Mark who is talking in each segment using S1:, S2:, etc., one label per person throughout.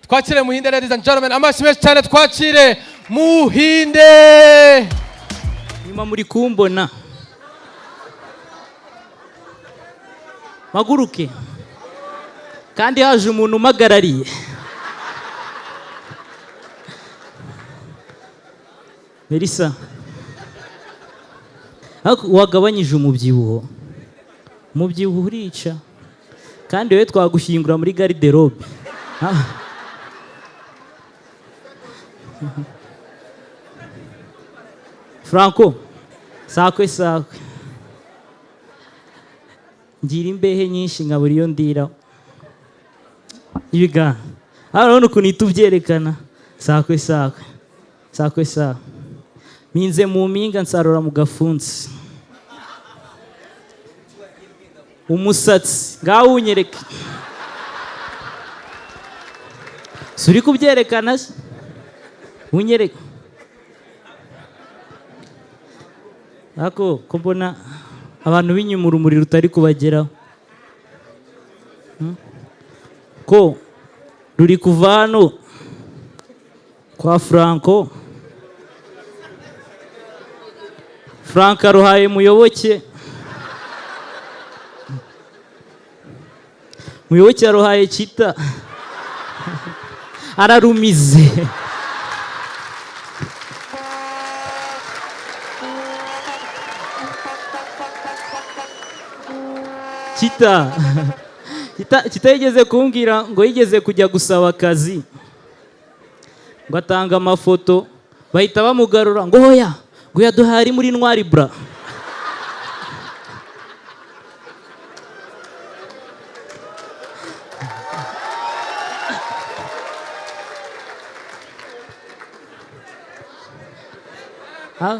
S1: Twakire Muhinde, ladies and gentlemen. Amashyi menshi cyane, twakire Muhinde.
S2: Nyuma muri kumbona mpaguruke, kandi haje umuntu umpagarariye. Melissa, ariko wagabanyije umubyibuho? Umubyibuho urica, kandi wowe twagushyingura muri garde-robe. Ah. Franco, sakwe sakwe, ngira imbehe nyinshi nkabura iyo ndira ibiganza. Hano urabona ukuntu uhita ubyerekana. Sakwe sakwe, sakwe sakwe, mpinze mu mpinga, nsarura mu gafunsi. Umusatsi ngaho unyereke, si uri kubyerekana se? Unyereke. Ariko ko mbona abantu b'inyuma urumuri rutari kubageraho? Ko ruri kuva hano kwa Franco, Franco aruhaye Muyoboke, Muyoboke aruhaye Kita, ararumize. Kita, Kita, Kita yigeze kumbwira ngo yigeze kujya gusaba akazi, ngo atanga amafoto, bahita bamugarura ngo hoya, ngo yaduhaye ari muri ntwari bra. Ah.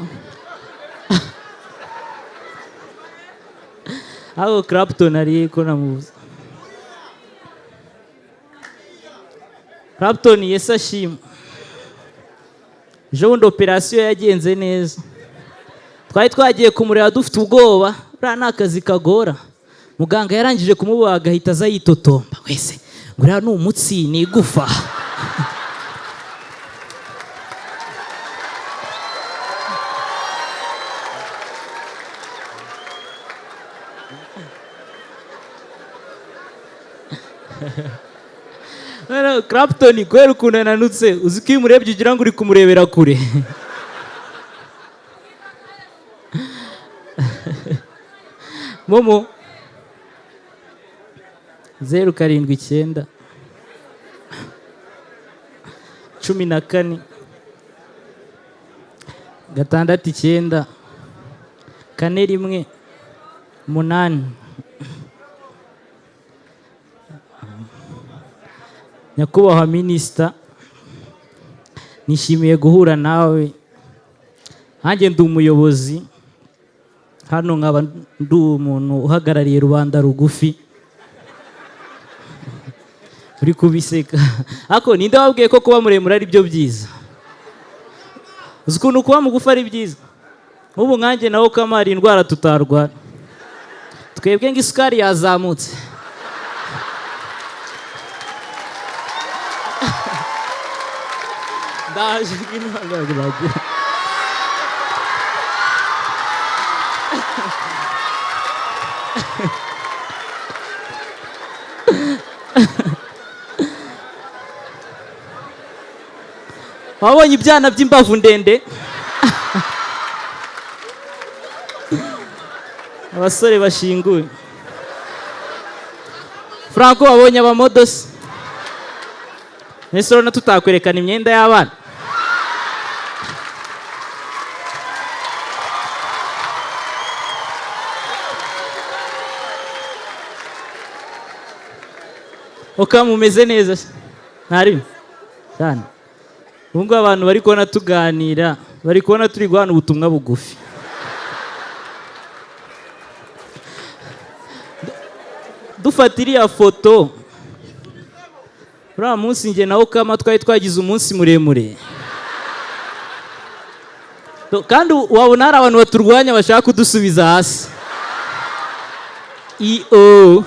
S2: Aho Clapton ari ko namubuze? Clapton, Yesu ashima, ejo bundi operasiyo yagenze neza. Twari twagiye kumureba dufite ubwoba, buriya ni akazi kagora. Muganga yarangije kumubaga ahita aza yitotomba wese ngo uriya ni umutsi, ni igufa. Noneho Clapton, kubera ukuntu ananutse, uzi ko iyo umurebye ugira ngo uri kumurebera kure. Momo 079 14 69 41 8. Nyakubahwa Minisita, nishimiye guhura nawe. Nkanjye ndi umuyobozi hano, nkaba ndi umuntu uhagarariye rubanda rugufi. Uri kubiseka, ariko ninde wabwiye ko kuba muremure ari byo byiza? Uzi ukuntu kuba mugufi ari byiza? Nk'ubu nkanjye nawe kamara indwara tutarwara twebwe, ngo isukari yazamutse. Ndaje. Wabonye ibyana by'imbavu ndende, abasore bashinguye. Franco, wabonye abamodosi? Ese urabona tutakwerekana imyenda y'abana? Oka mumeze neza se? Ntari cyane. Ubu ngubu abantu bari kubona tuganira, bari kubona turi guhana ubutumwa bugufi. Dufata iriya foto uriya munsi, njye nawe Kama twari twagize umunsi muremure. Kandi wabona hari abantu baturwanya, bashaka kudusubiza hasi. Iyo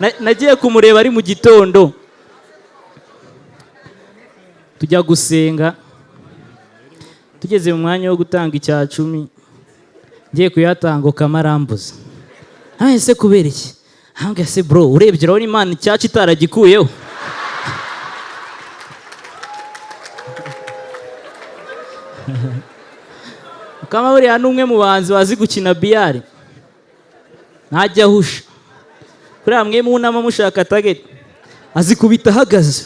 S2: Nagiye kumureba ari mu gitondo, tujya gusenga, tugeze mu mwanya wo gutanga icya 10, ngiye kuyatanga Okkama arambuza. Ese kubera iki? Ahambwe se bro, urebye urabona Imana icyacu itaragikuyeho. Okkama buriya ni umwe mu bahanzi bazi gukina biyari, ntajya ahusha. Kuriya mwe munama mushaka target, azikubita ahagaze.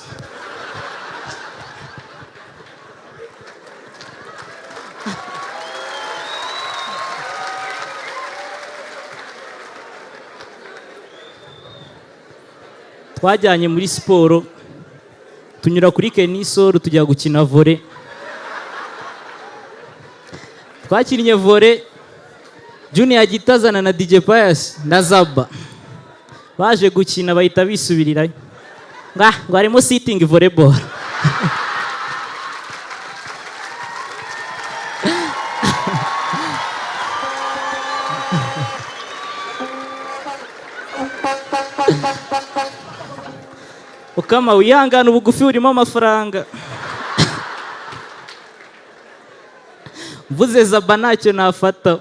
S2: Twajyanye muri siporo, tunyura kuri Kenisoro tujya gukina volley. Twakinnye volley, Junior Gitazana na DJ Pius na Zaba baje gukina bahita bisubirirayo. Ngo harimo sitting volleyball. Okkama wihangana, ubugufi burimo amafaranga. Mvuze Zaba ntacyo nafata.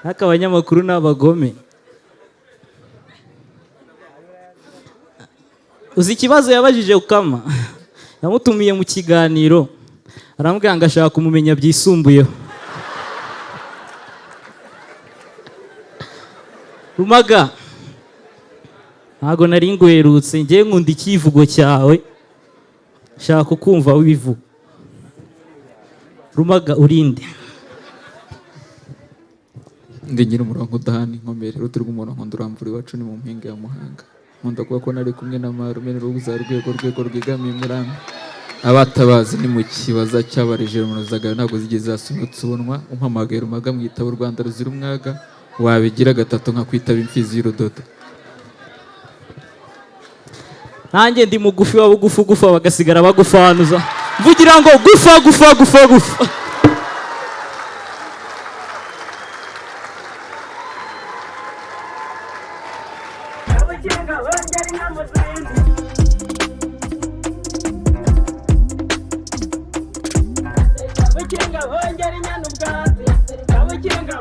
S2: Ariko abanyamakuru ni abagome. Uzi ikibazo yabajije Okkama? Yamutumiye mu kiganiro, aramubwira ngo ashaka kumumenya byisumbuyeho. Rumaga, ntago nari nguherutse, ngiye nkunda icyivugo cyawe, shaka kukumva wivuga. Rumaga urinde.
S3: Ndi nyiri umurongo udahana inkomere, ruti rw'umurongo nduramvura iwacu ni mu mpinga ya Muhanga. Nkunda kuba ko nari kumwe na marume n'urubuza rwego rwego rwigamiye umurambi. Abatabazi ni mu kibaza cyabarije mu ruzagara ntabwo zigeze zasunutse ubunwa, umpamagaye Rumaga mwitaba u Rwanda ruzira umwaga, wabigira gatatu nkakwitaba imfizi y'urudodo.
S2: Nanjye ndi mugufi wa bugufi gufa bagasigara bagufanuza. Mvugira ngo gufa gufa gufa gufa.
S4: Kabukinga hongera inyana ubwatsi. Kabukinga.